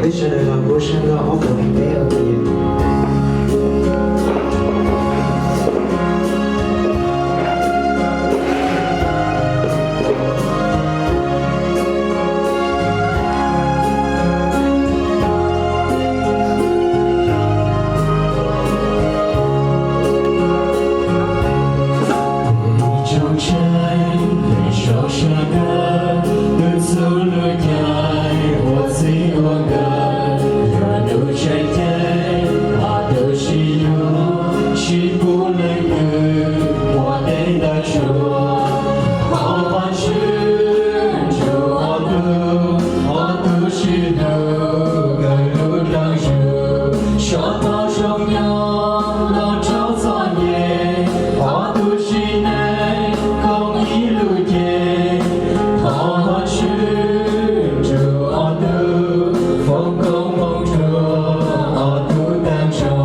Peb sawv daws los kuv sab nrog ob puas neeg peb ua ke. Tsoom tsev, peb sawv daws, tus txhua lub caij ua txij ua nkawm, yog lub tseem ceeb, ob tug sib yuav, sib pub leej twg ua teb ntawd tsuas. Thov Vajtswv nrog ob tug, ob tug sib hlub kawg lub dlaag zug, suav tau zoo nyob los rau txom nyem, ob tug sim neej koom ib lub cev. Thov Vajtswv nrog ob tug foom koob hmoov rua ob tug taag nrho.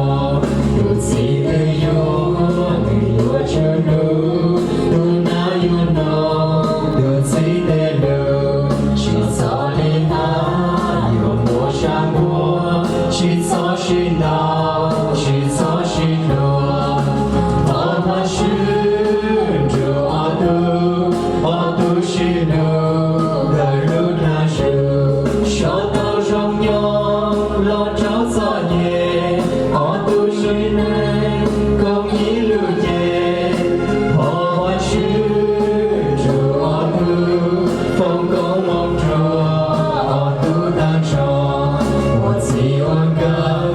Tus txiv twg yuav, nws yuav tsum hlub, tus nam yuav noog tus txiv tej lug. Tsis txhob lim hab, yuav muaj sab npuab, tsis txhob sib ntaus, tsis txhob sib hlua. Thov Vajtswv nrog ob tug, ob tug sib hlub kawg lub dlaag zug, suav tau zoo nyob los rau txom nyem, ob tug sim neej koom ib lub cev. Thov Vajtswv nrog ob tug foom koob hmoov rua ob tug taag nrho. Ua txij ua nkawm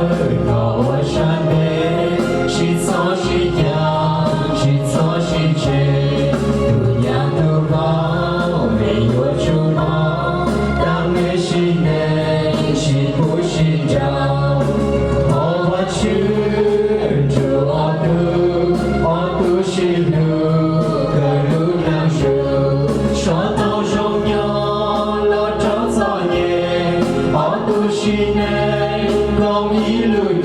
los ua sab ntev, tsis txhob sib cav, tsis txhob sib tseg. Tus nyaab tus vaus, mej yuav tsum noog, taag mej sim neej sib pub sib nrauj. Thov Vajtswv nrog ob tug, ob tug sib hlub kawg lub dlaag zug, suav tau zoo nyob los rau txom nyem, ob tug sim neej koom ib lub